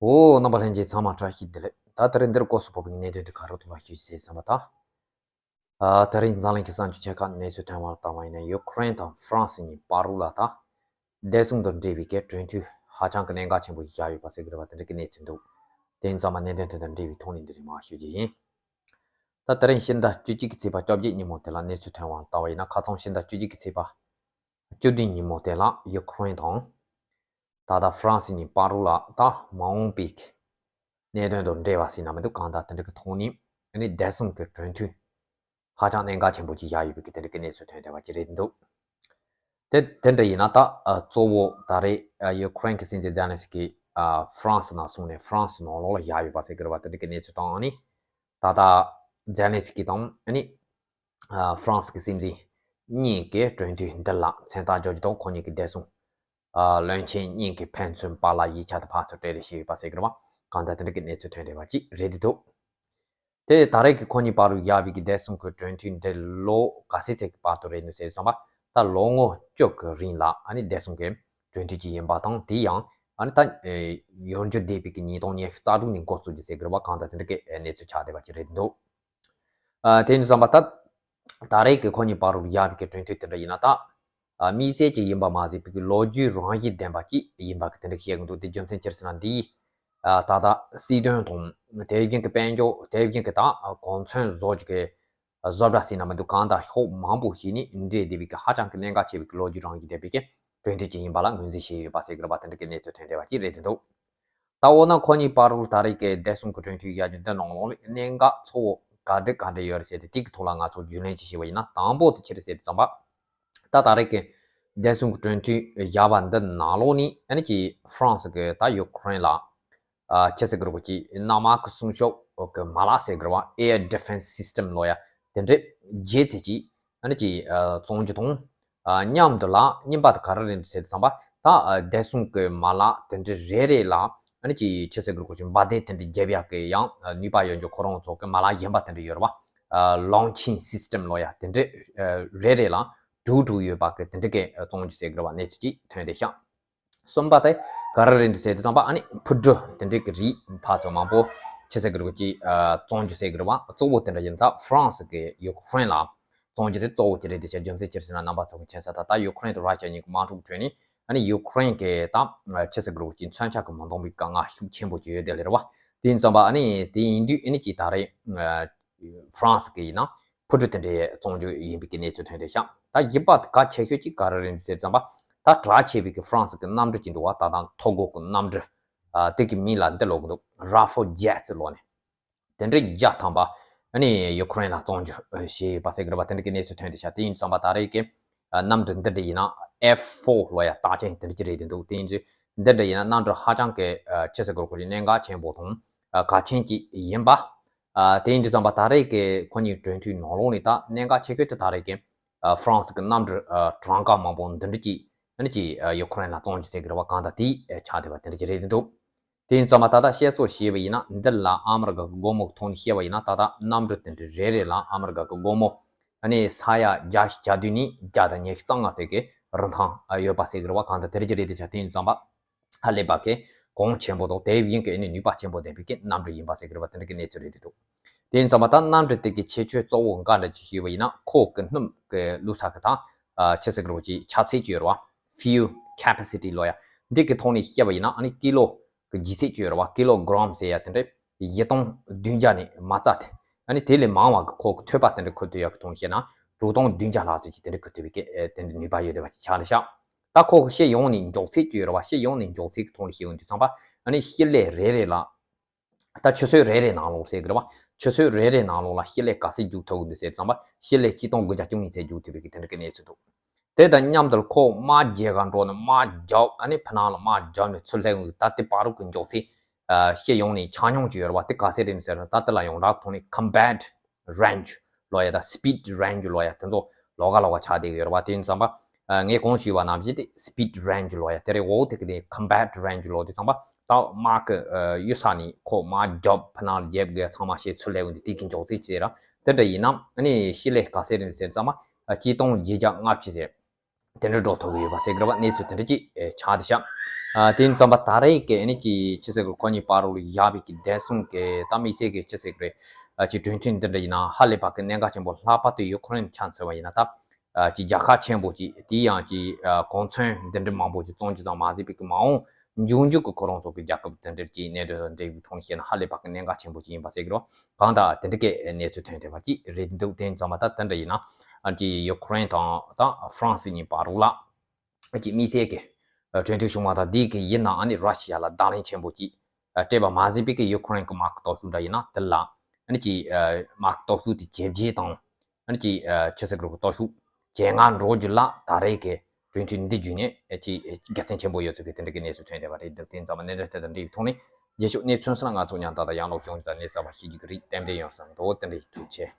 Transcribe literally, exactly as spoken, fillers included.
འོ། རྣམ་པ་ལྷན་རྒྱས་ཚང་མ་བཀྲ་ཤིས་བདེ་ལེགས། ད་དེ་རིང་འདིར་སྐོར་སུ་ཕོབ་པའི་གནད་དོན་དེ་ག་རེ་ཐོག་ལ་ཞུ་ཞེས་བསམ་པ་དང་། ཨ། དེ་རིང་འཛམ་གླིང་གི་གསར་འགྱུར་ཆེ་ཁག་གནས་ཚུལ་ཐོན་པར་བལྟས་པ་ཡིན་ན། ཡུ་ཁུ་རེན་དང་ཧྥ་རན་སི་གཉིས་བར་ལ་ད་བདེ་སྲུང་དང་འབྲེལ་བའི་གི་གྲོས་མཐུན་ཧ་ཅང་གི་གནད་འགག་ཆེན་པོ་ཞིག་བཞག་ཡོད་པ་ཟེར་གི་རེད་པ། དེ་འདྲ་གི་གནས་ཚུལ་འདུག་དེ་ཡིན་ཙང་མ་གནད་དོན་དེ་དང་འབྲེལ་བའི་ཐོག་ནས་འདི་རིང་མར་ཞུ་རྒྱུ་ཡིན། ད་དེ་རིང་ཕྱི་ཟླ་བཅུ་གཅིག་གི་ཚེས་པ་བཅོ་བརྒྱད་ཉིན་མོ་དེ་ལ་གནས་ཚུལ་ཐོན་པར་བལྟས་པ་ཡིན་ན། ཁ་སང་ཕྱི་ཟླ་བཅུ་གཅིག་གི་ཚེས་པ་བཅུ་བདུན་ཉིན་མོ་དེ་ལ་ཡུ་ཁུ་རེན་དང་ད་ལྟ་ཧྥ་རན་སི་གཉིས་བར་ལ་ད་མ་འོངས་པའི་གནད་དོན་དང་འབྲེལ་བ་ཟེར་ན་མི་འདུག་གང་ལྟར་དེ་འདྲ་གི་ཐོག་ནས་ཨ་ནི་བདེ་སྲུང་གི་གྲོས་མཐུན་ཧ་ཅང་གནད་འགག་ཆེན་པོ་ཅིག་བཞག་ཡོད་པའི་གི་དེ་འདྲ་གི་གནས་ཚུལ་ཐོན་བསྡད་པ་ཅིག་རེད་འདུག་དེ་དེ་འདྲ་ཡིན་ན་ད་ཨ་གཙོ་བོ་ད་རེས་ཨ་ཡུ་ཁུ་རེན་གྱི་སྲིད་འཛིན་ཛེ་ལན་སི་ཀི་ཨ་ཧྥ་རན་སི་ནང་སོང་ནས་ཧྥ་རན་སི་ནང་ལོགས་ལ་བཞག་ཡོད་པ་ཟེར་གི་རེད་པ། དེ་འདྲ་གི་གནས་ཚུལ་དང་ཨ་ནི་ད་ལྟ་ཛེ་ལན་སི་ཀི་དང་ཨ་ནི་ཨ་ཧྥ་རན་སི་གི་སྲིད་འཛིན་གཉིས་ཀྱིས་གྲོས་མཐུན་འདི་ལ་མཚན་རྟགས་འཇོག་རྒྱུ་དང་ཁོ་གཉིས་ཀྱི་བདེ་སྲུང་ཨ་བློན་ཆེན་གཉིས་ཀྱི་ཕན་ཚུན་བར་ལ་ཡིག་ཆ་དང་ཕར་ཚུར་སྤྲད་རེས་བྱས་ཡོད་པ་ཟེར་གི་རེད་པ། གང་ལྟར་དེ་འདྲ་གི་གནས་ཚུལ་ཐོན་བསྡད་པ་ཅིག་རེད་འདུག་དེ་ད་རེས་ཀྱི་ཁོ་གཉིས་བར་དུ་བཞག་པའི་གི་བདེ་སྲུང་གི་གྲོས་མཐུན་འདི་ལོ་ག་ཚོད་ཙམ་གྱི་བར་དུ་རེད་འདུག་ཟེར་བསམ་པ། ད་ལོ་ངོ་བཅུ་གི་རིང་ལ་ཨ་ནི་བདེ་སྲུང་གི་གྲོས་མཐུན་ཅིག་ཡིན་པ་དང་། དེ་ཡང་ཨ་ནི་ད་ཨེ་ཡོང་རྒྱུ་བསྡད་པའི་གི་ཉིས་སྟོང་ཉི་ཤུ་རྩ་དྲུག་ནས་འགོ་བཙུགས་རྒྱུ་ཟེར་གི་རེད་པ། གང་ལྟར་དེ་འདྲ་གི་གནས་ཚུལ་ཆགས་བསྡད་པ་ཅིག་རེད་འདུག་ཨ་དེ་ཡིན་དུས་ཙམ་པ་ད་ད་རེས་ཀྱི་ཁོ་གཉིས་བར་དུ་བཞག་པའི་གི་གྲོས་མཐུན་དེ་འདྲ་ཡིན་ན་ད། ཨ་དམིགས་བསལ་ཅིག་ཡིན་པ་མ་ཟད་པའི་གི་ལོ་རྒྱུས་རང་བཞིན་ལྡན་པ་ཅིག་ཡིན་པ་གི་དེ་འདྲ་བཤད་གི་འདུག་དེ་རྒྱུ་མཚན་ཅི་རེད་ཟེར་ན། འདི་ཨ་ད་ལྟ་སྲིད་དོན་དང་དེ་བཞིན་གི་དཔལ་འབྱོར། དེ་བཞིན་གི་ད་གོང་མཚོན་བཟོ་རྒྱུ་གི་བཟོ་གྲྭ་ཟེར་ན་མི་འདུག་གང་ལྟར་ཕྱོགས་མང་པོ་ཞིག་ནས་འབྲེལ་བསྡད་པའི་གི་ཧ་ཅང་གི་གནད་འགག་ཆེ་བའི་གི་ལོ་རྒྱུས་རང་བཞིན་ལྡན་པའི་གི་གྲོས་མཐུན་ཅིག་ཡིན་པ་ལ་ངོས་འཛིན་བྱས་ཡོད་པ་ཟེར་གི་རེད་པ། དེ་འདྲ་གི་གནས་ཚུལ་ཐོན་བསྡད་པ་ཅིག་རེད་འདུག་ད་འོ་ན་ཁོ་གཉིས་བར་དུ་ད་རེས་ཀྱི་བདེ་སྲུང་གི་གྲོས་མཐུན་བཞག་རྒྱུ་འདི་ནང་ལོགས་ལ་གནད་འགག་གཙོ་བོ་ག་འདྲ་ག་འདྲ་ཡོད་རེད་ཟེར་ཏེ། དེ་གི་ཐོག་ལ་ང་ཚོ་རྒྱུས་ལོན་ཅིག་བྱས་པ་ཡིན་ན། དང་པོ་དེ་ཅི་རེད་ཟེར་དུས་ཙམ་པ། ད་ད་རེས་ཀྱི་བདེ་སྲུང་གི་གྲོས་མཐུན་བཞག་པ་འདི་ནང་ལོགས་ནས་ཨ་ནི་ཅིག་ཧྥ་རན་སི་གི་ད་ཡུ་ཁུ་རེན་ལ་ཨ་ཅི་ཟེར་གི་རེད་གོ། ཅིག་གནམ་དམག་གི་སྲུང་སྐྱོབ་གི་མ་ལག་ཟེར་གི་རེད་བ། Air Defense System ལོ་ཡ་དེ་འདྲ་བརྒྱད་ཙམ་ཅིག་ཨ་ནི་ཅིག་ཨ་བཙོང་རྒྱུ་དང་། ཨ་མཉམ་དུ་ལ་གཉིས་པ་དེ་ག་རེ་རེད་འདུག་ཟེར་དུས་ཙམ་པ། ད་ཨ་བདེ་སྲུང་གི་མ་ལག་དེ་འདྲ་རེ་རེ་ལ་ཨ་ནི་ཅིག་ཅི་ཟེར་དགོས་རེད་གོ། ཅིག་འབར་མདེལ་དེ་འདྲ་རྒྱབ་ཡག་གི་ཡང་ནུས་པ་ཡོད་རྒྱུ། ཁོ་རང་ཚོ་གི་མ་ལག་གཞན་པ་དེ་འདྲ་ཡོད་རེད་བ། ཨ་Launching System ལོ་ཡ་དེ་འདྲ་ཨ་རེ་རེ་ལ་དྲུག་དྲུག་ཡོད་པ་གི་དེ་འདྲ་གི་ཨ་བཙོང་རྒྱུ་ཟེར་གི་རེད་བ། གནས་ཚུལ་ཅིག་ཐོན་བསྡད་ཤག་གསུམ་པ་དེ་ག་རེ་རེད་འདུག་ཟེར་དུས་ཙམ་པ། ཨ་ནི་འཕུར་གྲུ་དེ་འདྲ་གི་རིགས་ཕར་ཚུར་མང་པོ་ཅི་ཟེར་གི་རེད་གོ། ཅིག་ཨ་བཙོང་རྒྱུ་ཟེར་གི་རེད་བ། གཙོ་བོ་དེ་འདྲ་ཡིན་ད་ཧྥ་རན་སི་གི་ཡུ་ཁུ་རེན་ལ་བཙོང་རྒྱུ་དེ་གཙོ་བོ་ཅིག་རེད་འདུག་ཟེར། རྒྱུ་མཚན་ཅི་རེད་ཟེར་ན། རྣམ་པ་ཚོ་གི་མཁྱེན་གསལ་ལྟར་ད་ཡུ་ཁུ་རེན་དང་ར་ཤི་ཡ་གཉིས་ཀྱི་དམག་འཁྲུག་ཁྲོད་ནས་ཨ་ནི་ཡུ་ཁུ་རེན་གི་ད་ཅི་ཟེར་གི་རེད་གོ། ཅིག་མཚོན་ཆ་གི་མི་འདང་བའི་དཀའ་ངལ་ཤུགས་ཆེན་པོ་ཅིག་ཡོད་བསྡད་ལེ་རེད་བ། དེ་ཡིན་ཙམ་པ་ཨ་ནི་དེ་ཡིན་དུས་ཨ་ནི་ཅིག་ད་རེས་ཨ་ཧྥ་རན་སི་གི་ཡིན་ན་འཕུར་གྲུ་དེ་འདྲའི་བཙོང་རྒྱུ་ཡིན་པའི་གི་གནས་ཚུལ་ཐོན་བསྡད་ཤག་ད་རྒྱུ་མཚན་གལ་ཆེ་ཤོས་ཅིག་ག་རེ་རེད་འདུག་ཟེར་དུས་ཙམ་པ། ད་གྲགས་ཆེ་བའི་གི་ཧྥ་རན་སི་གི་གནམ་གྲུ་ཅིག་འདུག་བ། ད་ད་མཐོ་སྒང་གི་གནམ་གྲུ། ཨ་དེ་གི་མིང་ལ་འདི་ལབ་གི་འདུག Rafale Jets ལབ་ནས། དེ་འདྲའི་བརྒྱ་ཐམ་པ་ཨ་ནི་ཡུ་ཁུ་རེན་ལ་བཙོང་རྒྱུ་ཨ་བྱས་ཡོད་པ་ཟེར་གི་རེད་བ། དེ་འདྲ་གི་གནས་ཚུལ་ཐོན་བསྡད་ཤག་དེ་ཡིན་ཙམ་པ་ད་རེས་ཀྱི་ཨ་གནམ་གྲུ་འདི་འདྲ་ཡིན་ན་F four ལབ་ཡ་རྟགས་ཅན་དེ་འདྲ་ཅིག་རེད་འདུག་དེ་ཡིན་དུས་འདི་འདྲ་ཡིན་ན་གནམ་གྲུ་ཧ་ཅང་གི་ཨ་ཅི་ཟེར་དགོས་རེད་གོ། གནད་འགག་ཆེན་པོ་དང་ཨ་གལ་ཆེན་ཅིག་ཡིན་པ། ཨ་དེ་ཡིན་དུས་ཙམ་པ་ད་རེས་ཀྱི་ཁོ་གཉིས་གྲོས་མཐུན་ནང་ལོགས་ནས་ད་གནད་འགག་ཆེ་ཤོས་དེ་ད་རེས་ཀྱི་ཨ་ཧྥ་རན་སི་གི་གནམ་གྲུ་ཨ་གྲངས་ཀ་མང་པོ་འདི་འདྲ་ཅིག་ཨ་ནི་ཅིག་ཨ་ཡུ་ཁུ་རེན་ལ་བཙོང་རྒྱུ་ཟེར་གི་རེད་བ། གང་ལྟར་དེ་ཨ་ཆགས་བསྡད་པ་དེ་འདྲ་ཅིག་རེད་འདུག་དེ་ཡིན་ཙམ་པ་ད་ལྟ་བཤད་སྲོལ་བྱས་པ་ཡིན་ན། འདི་ལ་ཨ་མི་རི་ཀ་གི་སྒོར་མོ་གི་ཐོག་ནས་བཤད་པ་ཡིན་ན། ད་ལྟ་གནམ་གྲུ་དེ་འདྲ་རེ་རེ་ལ་ཨ་མི་རི་ཀ་གི་སྒོར་མོ་ཨ་ནི་ས་ཡ་བརྒྱ་ཞིག་བརྒྱབ་དུས་ནས་བརྒྱ་དང་ཉི་ཤུ་རྩ་ལྔ་ཙམ་གྱི་རིན་ཐང་ཨ་ཡོད་པ་ཟེར་གི་རེད་བ། གང་ལྟར་དེ་འདྲ་ཅིག་རེད་འདུག་ཤག་དེ་ཡིན་ཙམ་པ་ཧ་ལས་པ་གི་གོང་ཆེན་པོ་དང་། དེ་བཞིན་གྱི་ཨ་ནི་ནུས་པ་ཆེན་པོ་ལྡན་པའི་གི་གནམ་གྲུ་ཡིན་པ་ཟེར་གི་རེད་བ། དེ་འདྲ་གི་གནས་ཚུལ་རེད་འདུག་དེ་ཡིན་ཙམ་པ་ད་གནམ་གྲུ་དེ་གི་ཁྱད་ཆོས་གཙོ་བོ་འགའ་འདྲ་ཅིག་ཞུས་པ་ཡིན་ན། ཁོ་གི་སྣུམ་གི་བླུགས་ས་གི་ད་ཨ་ཅི་ཟེར་གི་རེད་གོ། ཅིག་ཁྱབ་ཚད་ཅིག་ཡོད་རེད་བ། Fuel capacity ལབ་ཡ། འདི་གི་ཐོག་ནས་བཤད་པ་ཡིན་ན་ཨ་ནི་ཀི་ལོ་གི་ལྗིད་ཚད་ཅིག་ཡོད་རེད་བ། ཀི་ལོ་གྲམ་ཟེར་ཡ་དེ་འདྲ་བཞི་སྟོང་བདུན་བརྒྱ་ནས་མ་རྩ་དེ། ཨ་ནི་དེ་ལས་མང་བ་གི་ཁོ་གི་ཐོད་པ་དེ་འདྲ་ཁུར་ཐུབ་ཡག་གི་ཐོག་ནས་བཤད་ན། དྲུག་སྟོང་བདུན་བརྒྱ་ལྷག་ཙམ་ཅིག་དེ་འདྲ་ཁུར་ཐུབ་པའི་གི་ཨེ་དེ་འདྲ་ནུས་པ་ཡོད་བསྡད་པ་ཅིག་ཆགས་བསྡད་ཤག་ད་ཁོ་གི་སྤྱི་ཡོངས་ནས་མགྱོགས་ཚད་ཅིག་ཡོད་རེད་བ། སྤྱི་ཡོངས་ནས་མགྱོགས་ཚད་ཀྱི་ཐོག་ནས་བཤད་ཡོང་དུས་ཙམ་པ། ཨ་ནི་སྤྱི་ལེ་རེ་རེ་ལ། ད་ཆུ་ཚོད་རེ་རེ་ནང་ལོགས་ཟེར་གི་རེད་བ། ཆུ་ཚོད་རེ་རེ་ནང་ལོགས་ལ་སྤྱི་ལེ་ག་ཚད་རྒྱུག་ཐུབ་ཀྱི་འདུག་ཟེར་དུས་ཙམ་པ། སྤྱི་ལེ་གཅིག་སྟོང་དགུ་བརྒྱ་བཅུ་གཉིས་ཚད་རྒྱུག་ཐུབ་པའི་གི་དེ་འདྲ་གི་གནས་ཚུལ་འདུག་དེ་དང་མཉམ་དུ་ཁོ་དམག་རྒྱག་ག་འགྲོ་ནས་དམག་རྒྱབ། ཨ་ནི་ཕར་ནང་ལ་དམག་རྒྱབ་ནས་ཚུར་སླེབས་ཡོང་དུས། ད་དེ་བར་དུ་གི་མགྱོགས་ཚད་ཨ་སྤྱི་ཡོངས་ནས་ཆ་སྙོམས་ཅིག་ཡོད་རེད་བ། དེ་ག་ཚད་རེད་ཟེར་ན། ད་དེ་ལ་ཡོངས་གྲགས་ཐོག་ནས་combat range ལབ་ཡ་དང་speed range ལབ་ཡ་དེ་ཚོ་ལོགས་ཀ་ལོགས་ཀ་ཆགས་བསྡད་ཀྱི་ཡོད་རེད་བ། དེ་ཡིན་ཙམ་པ་ཨ་ངས་གོང་ཞུས་པ་ནང་བཞིན་དེ་speed range ལབ་ཡ་དེ་རེད། འོ་དེ་གི་དེ་combat range ལབ་དུས་ཙམ་པ། ད་དམག་གི་ཨ་གཡུལ་ས་ནས་ཁོ་དམག་རྒྱབ་ཕར་ནང་རྒྱབ་དགོས་ཚང་མ་བྱས་ཚུར་སླེབས་ཡོང་དུས་དེ་གི་མགྱོགས་ཚད་ཅིག་རེད། དེ་འདྲ་ཡིན་ན་ཨ་ནི་སྤྱི་ལེ་ག་ཚད་རེད་ཟེར་ཙམ་པ། ཨ་གཅིག་སྟོང་བརྒྱད་བརྒྱ་ལྔ་བཅུ་ཟེར། དེ་འདྲ་འགྲོ་ཐུབ་ཀྱི་ཡོད་པ་ཟེར་གི་རེད་བ། གནས་ཚུལ་དེ་འདྲ་ཅིག་ཨེ་ཆགས་བསྡད་ཤག་ཨ་དེ་ཡིན་ཙམ་པ་ད་རེས་ཀྱི་ཨ་ནི་ཅི་ཅི་ཟེར་གི་ཁོ་གཉིས་བར་ལ་ཡོད་པའི་གི་བདེ་སྲུང་གི་ད་དམིགས་བསལ་གི་ཅི་ཟེར་གི་རེད། ཨ་ཅི་གྲོས་མཐུན་འདི་འདྲ་ཡིན་ན་ཧ་ལས་པ་གི་གནད་འགག་ཆེན་པོ་ལྷག་པར་དུ་ཡུ་ཁུ་རེན་ཆ་མཚོན་པ་ཡིན་ན་ད། ཨ་ཅི་རྒྱལ་ཁབ་ཆེན་པོ་ཅིག་དེ་ཡང་ཅི་ཨ་གོ་མཚོན་འདི་འདྲ་མང་པོ་ཅིག་བཙོང་རྒྱུ་ཙམ་མ་ཟད་པའི་གི་མ་འོངས་འབྱུང་འགྱུར་གི་ཁོ་རང་ཚོ་གི་རྒྱལ་ཁབ་དེ་འདྲ་ཅིག་གནད་དོན་དང་འབྲེལ་བའི་ཐོག་ནས་བཤད་ན་ཧ་ལས་པ་གི་གནད་འགག་ཆེན་པོ་ཅིག་ཡིན་པ་ཟེར་གི་རེད། གང་ལྟར་དེ་འདྲ་གི་གནས་ཚུལ་ཐོན་བསྡད་པ་ཅིག་རེད་འདུག་དེ་ཡིན་ཙམ་པ་ད་དེ་འདྲ་ཡིན་ན་ཨ་ཅི་ཡུ་ཁུ་རེན་དང་ད་ཧྥ་རན་སི་གཉིས་བར་ལ། ཀྱི་དམིགས་བསལ་གྱི་གྲོས་མཐུན་བྱུང་བ་དང་དེའི་གི་ཡིན་ནའང་ཨ་ནི་ར་ཤི་ཡ་ལ་བརྡ་ལན་ཆེན་པོ་ཅིག་སྤྲད་པ་མ་ཟད་པའི་གི་ཡུ་ཁུ་རེན་གྱི་དམག་གི་སྟོབས་ཤུགས་འདྲ་ཡིན་ན་དེ་ལ་ཨ་ནི་ཀྱི་དམག་གི་སྟོབས་ཤུགས་དེ་ཇེ་ཆེ་དང་ཨ་ནི་ཀྱི་ཆི་ཟེར་གི་རེད་སྟོབས་ཤུགས་ཇེ་ངར་འགྲོ་རྒྱུ་ལ་ད་རེས་ཀྱི་གྲོས་མཐུན་འདི་བརྒྱུད་ནས་ཨ་ཀྱི་དགེ་མཚན་ཆེན་པོ་ཡོད་ཚུལ་གྱི་དེ་འདྲ་གི་གནས་ཚུལ་ཐོན་བསྡད་པ་རེད་འདུག་དེ་ཙམ་པ་གནད་དོན་དེ་དང་འབྲེལ་བའི་ཐོག་ནས་རྗེས་ཕྱོགས་གནས་ཚུལ་སོགས་ལ་ང་ཚོ་མཉམ་དུ་ད་ཡང་ལོག་བྱུང་ཙང་གནས་གསར་པ་ཤེས་རྒྱུ་གི་རེད། ཏན་ཏན་ཡོང་བསམ་འདུག་དེ་འདྲ་ཡིན། ཐུགས་རྗེ་ཆེ།